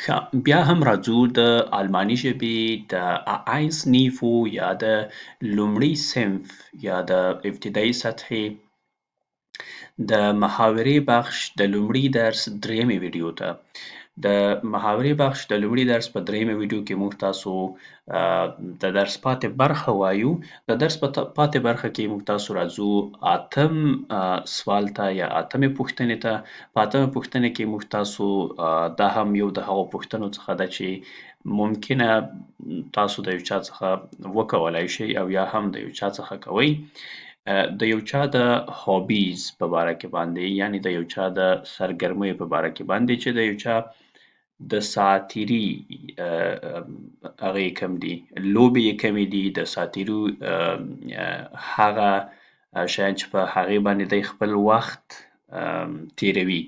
ښه، بیا هم راځو د آلماني ژبې د A1 Niveau یا د لومړي صنف یا د ابتدایي سطحې د محاورې بخش د لومړي درس درېیمې ویډیو ته. د محاورې بخش د لومړي درس په درېیمه ویډیو کې موږ تاسو د درس پاتې برخه وایو. د درس په پاتې برخه کې موږ تاسو راځو اتم سوال ته یا اتمې پوښتنې ته. په اتمه پوښتنه کې موږ تاسو دا هم یو د هغو پوښتنو څخه ده چې ممکنه تاسو د یو چا څخه وکولای شئ او یا هم د یو چا څخه کوئ، د یو چا د hobbies په باره کې باندې، یعنی د یو چا د سرګرمیو په باره کې باندې چې د یو چا د ساعتیري هغه یې کم دي، لوبې یې کمې دي، د ساعتیري هغه شیان چې په هغې باندې دی خپل وخت تېروي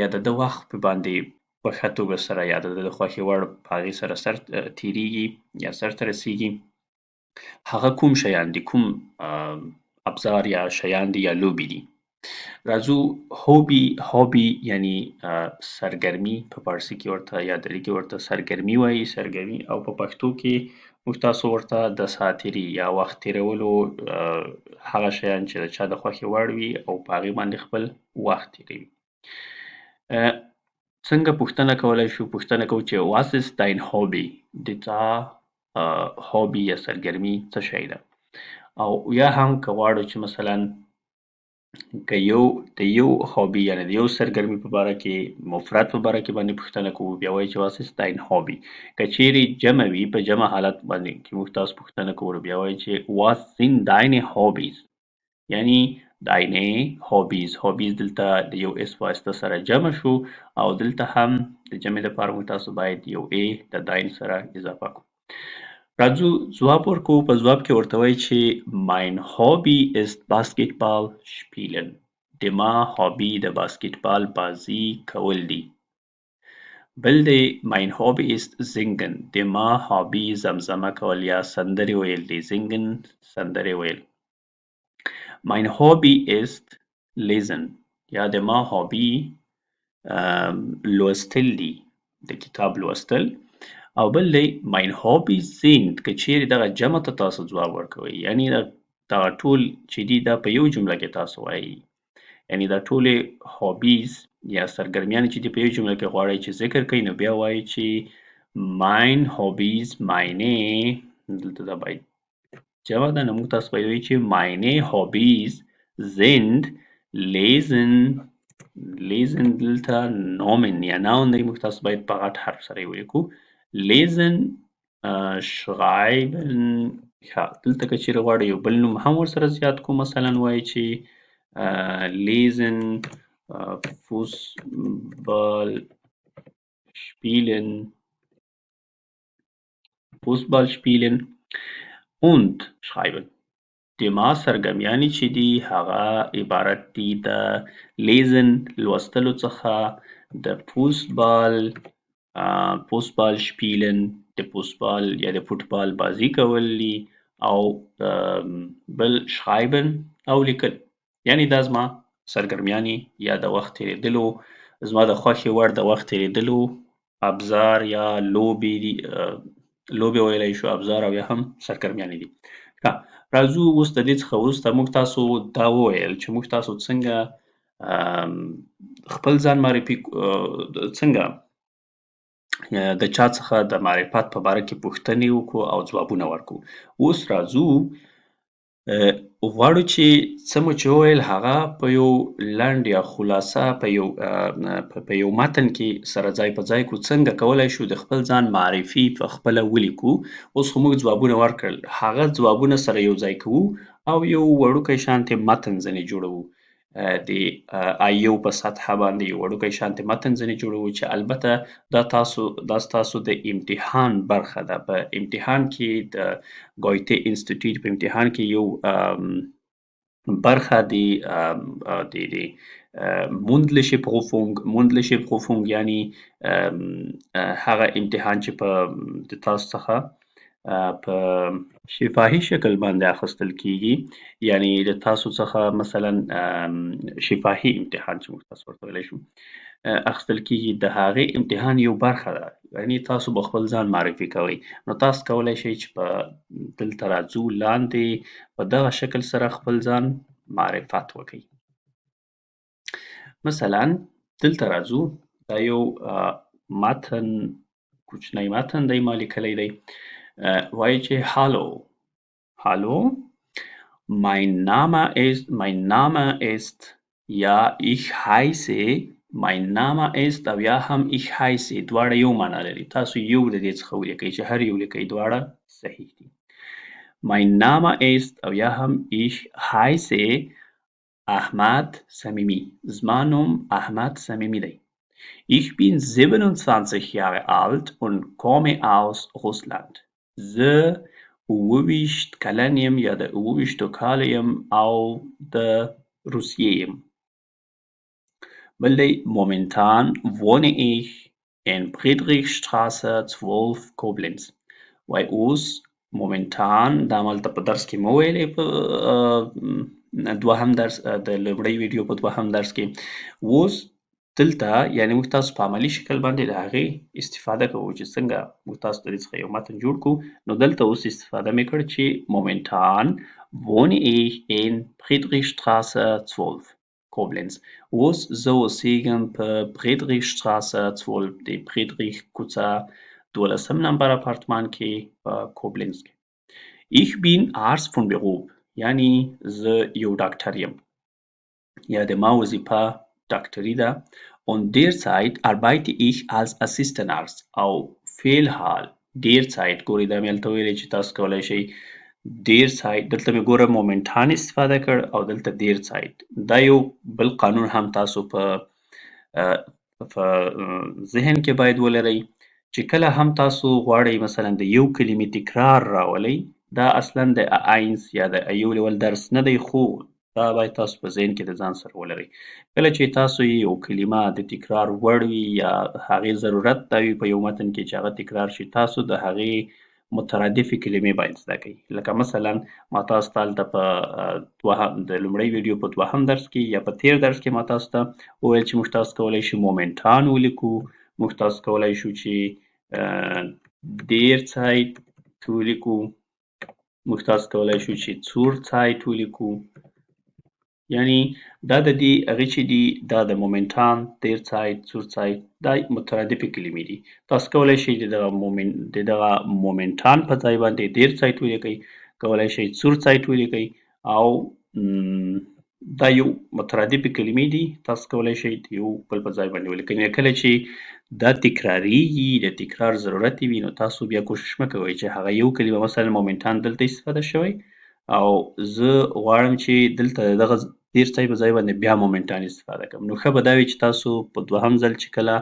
یا د ده وخت په باندې په ښه توګه سره یا د ده د خوښې وړ په هغې سره سر تېرېږي یا سرته رسېږي، هغه کوم شیان دي، کوم ابزار یا شیان دي یا لوبې دي. راځو Hobby. Hobby یعنی سرګرمي، په پارسي کې ورته یا دري کې ورته سرګرمي وایي، سرګرمي، او په پښتو کې موږ تاسو ورته د ساعتیري یا وخت تېرولو هغه شیان چې د چا د خوښې وړ وي او په هغې باندې خپل وخت تېروي. څنګه پوښتنه کولی شو؟ پوښتنه کوو چې Was ist dein Hobby؟ د تا Hobby یا سرګرمي څه شی ده؟ او یا هم که غواړو چې مثلا که یو د یو Hobby یعنی د یو سرګرمي په باره کې، مفرد په باره کې باندې پوښتنه کوو، بیا وایي چې Was ist dein Hobby؟ که چیرې جمع وي، په جمع حالت باندې کې موږ تاسو پوښتنه کوو، بیا وایي چې Was sind deine Hobbys؟ یعنی deine Hobbys. Hobbys دلته د یو s واسطه سره جمع شو او دلته هم د جمع لپاره موږ تاسو باید یو e د dein سره اضافه کړو. راځو ځواب ورکوو. په ځواب کې ورته وایي چې Mein Hobby ist Basketball spielen. د ما Hobby د باسکټبال بازي کول دي. بل دی Mein Hobby ist singen. د ما Hobby زمزمه کول یا سندرې ویل دي. Singen سندرې ویل. Mein Hobby ist lesen. یا د ما Hobby لوستل دي، د کتاب لوستل. او بل دی Mein Hobby sind. که چیرې دغه جمع ته تاسو ځواب ورکوئ، یعنی دغه ټول چې دي دا په یو جمله کې تاسو وایئ، یعنی دا ټولې Hobbys یا سرګرمیانې چې دي په یو جمله کې غواړئ چې ذکر کړئ، نو بیا وایئ چې mein Hobbys، meine، دلته دا باید جمع ده، نو موږ تاسو باید وایو چې meine Hobbys sind lesen. Lesen دلته Nomen یا noun دی، موږ تاسو باید په غټ حرف سره یې ولیکو. Lesen، schreiben. ښه، دلته که چیرې غواړئ یو بل نوم هم ورسره زیات کړو، مثلا وایي چې lesen، Fußball spielen، Fußball spielen und schreiben. د ما سرګرمیانې چې دي هغه عبارت دي د lesen لوستلو څخه، د Fußball spielen، د فوسبال یا د فوټبال بازي کول دي، او بل schreiben او لیکل. یعنی دا زما سرګرمیانې یا د وخت تېرېدلو، زما د خوښې وړ د وخت تېرېدلو ابزار یا لوبې دي، لوبې ویلی شو، ابزار او یا هم سرګرمیانې دي. ښه، راځو اوس د دې څخه وروسته موږ تاسو دا وویل چې موږ تاسو څنګه خپل ځان معرفي، څنګه د چا څخه د معرفت په باره کې پوښتنې وکړو او ځوابونه ورکړو. اوس راځو غواړو چې څه مو چې وویل هغه په یو لنډ یا خلاصه په یو متن کې سره ځای په ځای کړو. څنګه کولی شو د خپل ځان معرفي په خپله ولیکو؟ اوس خو موږ ځوابونه ورکړل، هغه ځوابونه سره یو ځای کوو او یو وړوکی شانتې متن ځنې جوړوو. د A یو په سطحه باندې یو وړوکی شانتې متن ځنې جوړوو چې البته دا ستاسو د امتحان برخه ده. په امتحان کې، د ګویته انسټیټیوټ په امتحان کې یو برخه د mündliche Prüfung. Mündliche Prüfung یعنی هغه امتحان چې په د تاسو څخه په شفاهي شکل باندې اخیستل کیږي، یعنی د تاسو څخه مثلا شفاهي امتحان چې موږ تاسو ورته ویلی شو. اخیستل کیږي، د هغې امتحان یو برخه ده، یعنی تاسو به خپل ځان معرفي کوئ. نو تاسو کولی شئ چې په دلته راځو لاندې په دغه شکل سره خپل ځان معرفت وکړئ. مثلا دلته راځو، دا یو متن، کوچنی متن دی، ما لیکلی دی. وایي چې Hallo, Hallo, mein Name ist یا ich heiße، mein Name ist او یا هم ich heiße، دواړه یو معنا لري. تاسو یو د دې څخه ولیکئ، چې هر یو لیکئ دواړه صحیح دي. Mein Name ist او یا هم ich heiße احمد صمیمي، زما نوم احمد صمیمي دی. Ich bin 27 Jahre alt und komme aus Russland. زه 27 کلن یم یا د 27 کالو یم او د روسیې یم. بل دی momentan wohne ich in Friedrichstraße 12 Koblenz. وای اوس momentan، دا ما هلته په درس کې مو ویلې، په دوهم درس، د لومړۍ ویډیو په دوهم درس کې. اوس دلته یعنی موږ تاسو په عملي شکل باندې د هغې استفاده کوو چې څنګه موږ تاسو د دې څخه یو متن جوړ کړو. نو دلته اوس استفاده مې کړ چې momentan wohne ich in Friedrichstraße 12 Koblenz. اوس زه اوسېږم په Friedrichstraße 12، د فریدریش کوڅه 12 نمبر اپارتمان کې په کوبلنز کې. Ich bin Arzt von Beruf، یعنی زه یو ډاکټر یم یا د ما وظیفه ډاکټري ده. Und derzeit arbeite ich als Assistentarzt. او فعل حال derzeit، ګورئ دا مې هلته ویلي چې تاسو کولی شئ derzeit، دلته مې ګوره momentan استفاده کړ او دلته derzeit. دا یو بل قانون هم تاسو په ذهن کې باید ولرئ چې کله هم تاسو غواړئ مثلا د یو کلمې تکرار راولئ، دا اصلا د A1 یا د یو لیول درس نه دی، خو دا باید تاسو په ذهن کې د ځان سره ولرئ. کله چې تاسو یو کلمه د تکرار وړ وي یا هغې ضرورت دا وي په یو متن کې چې هغه تکرار شي، تاسو د هغې مترادفې کلمې باید زده کړئ. لکه مثلا ما تاسو ته هلته په د لومړۍ ویډیو په دوهم درس کې یا په تیر درس کې ما تاسو ته وویل چې موږ تاسو کولی شو momentan ولیکو، موږ تاسو کولی شو چې derzeit ولیکو، موږ تاسو کولی شو چې zurzeit ولیکو. یعنی دا د دې هغې چې دي، دا د momentan، derzeit، zurzeit، دا مترادفې کلمې دي. تاسو کولی شئ د دغه momentan په ځای باندې derzeit ولیکئ، کولی شئ zurzeit ولیکئ، او دا یو مترادفې کلمې دي، تاسو کولی شئ د یو بل په ځای باندې ولیکئ. یعنی کله چې دا تکراریږي، د تکرار ضرورت وي، نو تاسو بیا کوشش مه کوئ چې هغه یو کلمه مثلا momentan دلته استفاده شوی او زه غواړم چې دلته دغه derzeit په ځای باندې بیا momentan استفاده کړم. نو ښه به دا وي چې تاسو په دوهم ځل چې کله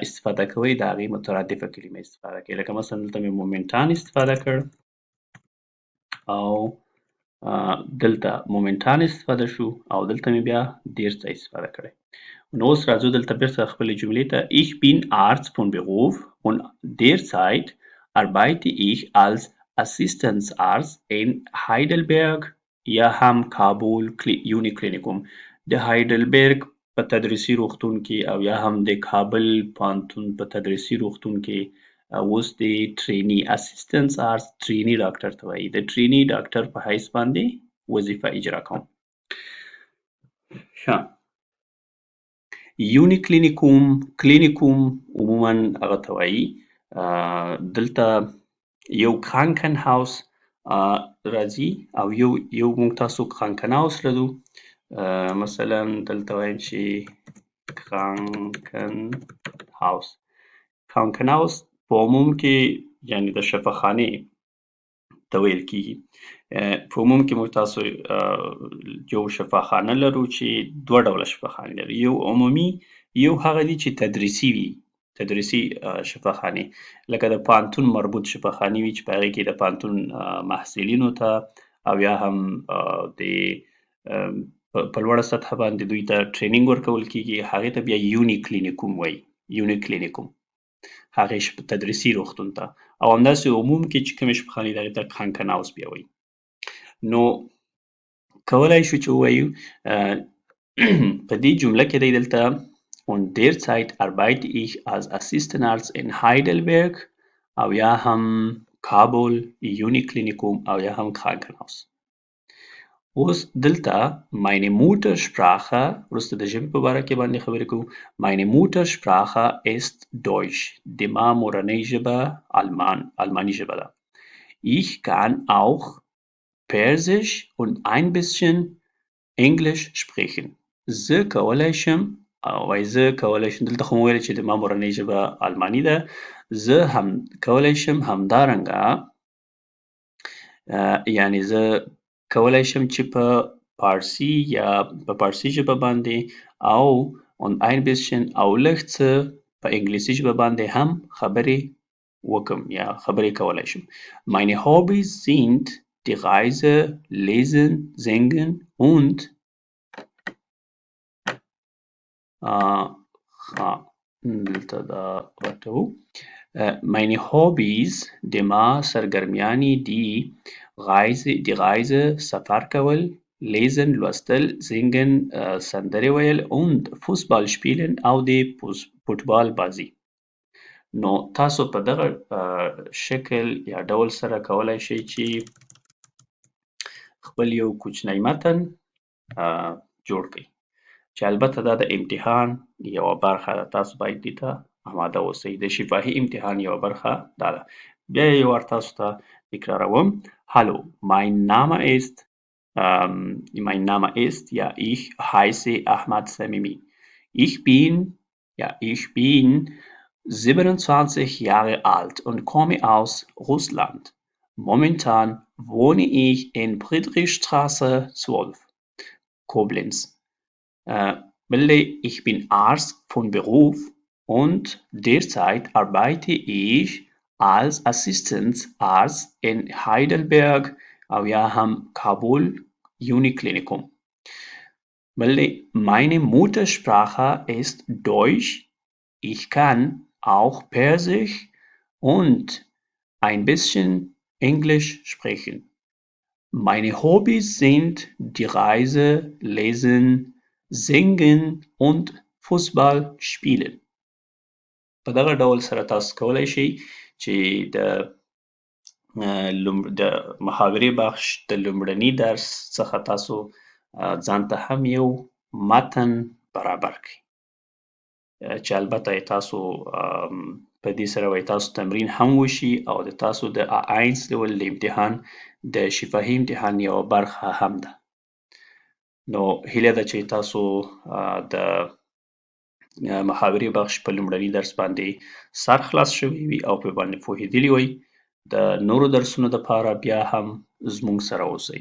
استفاده کوئ د هغې مترادفه کلمه استفاده کړئ. لکه مثلا دلته مې momentan استفاده کړ او دلته momentan استفاده شو او دلته مې بیا derzeit استفاده کړی. نو اوس راځو دلته بیرته خپلې جملې ته. Ich bin Arzt von Beruf und derzeit arbeite ich als Assistenzarzt in Heidelberg یا هم کابل Uniklinikum. د هایدلبرګ په تدریسي روغتون کې او یا هم د کابل پوهنتون په تدریسي روغتون کې اوس د trainee Assistenzarzt trainee ډاکټر ته وایي، د trainee ډاکټر په حیث باندې وظیفه اجرا کوم. ښه، Uniklinikum، Klinikum عموما هغه ته وایي. دلته یو Krankenhaus راځي او یو موږ تاسو Krankenhaus لرو. مثلا دلته وایم چې Krankenhaus. Krankenhaus په عموم کې یعنی د شفاخانې ته ویل کیږي. په عموم کې موږ تاسو یو شفاخانه لرو چې دوه ډوله شفاخانې لري، یو عمومي، یو هغه دي چې تدریسي وي، تدریسي شفاخانې لکه د پوهنتون مربوط شفاخانې وي چې په هغې کې د پوهنتون محصلینو ته او یا هم د په لوړه سطحه باندې دوی ته training ورکول کیږي، هغې ته بیا Uniklinikum وایي، Uniklinikum هغې تدریسي روغتون ته. او همداسې عموم کې چې کومې شفاخانې دي هغې ته Krankenhaus بیا وایي. نو کولای شو چې ووایو په دې جمله کې دی دلته und derzeit arbeite ich als Assistentarzt in Heidelberg او یا هم کابل Uniklinikum او یا هم Krankenhaus. اوس دلته meine Muttersprache، وروسته د ژبې په باره کې باندې خبرې کوو. Meine Muttersprache ist Deutsch، د ما مورنۍ ژبه آلماني ژبه ده. Ich kann auch Persisch und ein bisschen Englisch sprechen. زه کولی شم، وایي زه کولی شم، دلته خو مو ویل چې د ما مورنۍ ژبه آلماني ده، زه هم کولی شم همدارنګه، یعنې زه کولی شم چې په پارسي یا په پارسي ژبه باندې او und ein bisschen او لږ څه په انګلیسي ژبه باندې هم خبرې وکم یا خبرې کولی شم. Meine Hobbys sind die Reise, Lesen, Singen und دلته دا غټوو. Meine Hobbys، د ما سرګرمیانې دي die Reise، سفر کول، lesen لوستل، singen سندرې ویل und Fußball spielen او د فوټبال بازي. نو تاسو په دغه شکل یا ډول سره کولی شئ چې خپل یو کوچنی متن جوړ کړئ، چې البته دا د امتحان یوه برخه ده، تاسو باید دې ته آماده اوسئ. د شفاهي امتحان یوه برخه دا ده. بیا یې یو وار تاسو ته تکراروم. Hallo, mein Name ist, ja, ich heiße Ahmad Samimi. Ich bin 27 Jahre alt und komme aus Russland. Momentan wohne ich in Friedrichstraße 12, Koblenz. Ich bin Arzt von Beruf und derzeit arbeite ich als Assistenzarzt in Heidelberg او یا هم Kabul Uniklinikum. Meine Muttersprache ist Deutsch. Ich kann auch Persisch und ein bisschen Englisch sprechen. Meine Hobbys sind die Reise, Lesen, Singen und Fußball spielen. په دغه ډول سره تاسو کولی شئ چې د محاورې بخش د لومړني درس څخه تاسو ځان ته هم یو متن برابر کړئ، چې البته تاسو په دې سره به تاسو تمرین هم وشي او د تاسو د A1 لیول د امتحان د شفاهي امتحان یوه برخه هم ده. نو هیله ده چې تاسو د محاورې بخش په لومړني درس باندې سر خلاص شوی وي او په باندې پوهېدلي وئ. د نورو درسونو دپاره بیا هم زموږ سره اوسئ.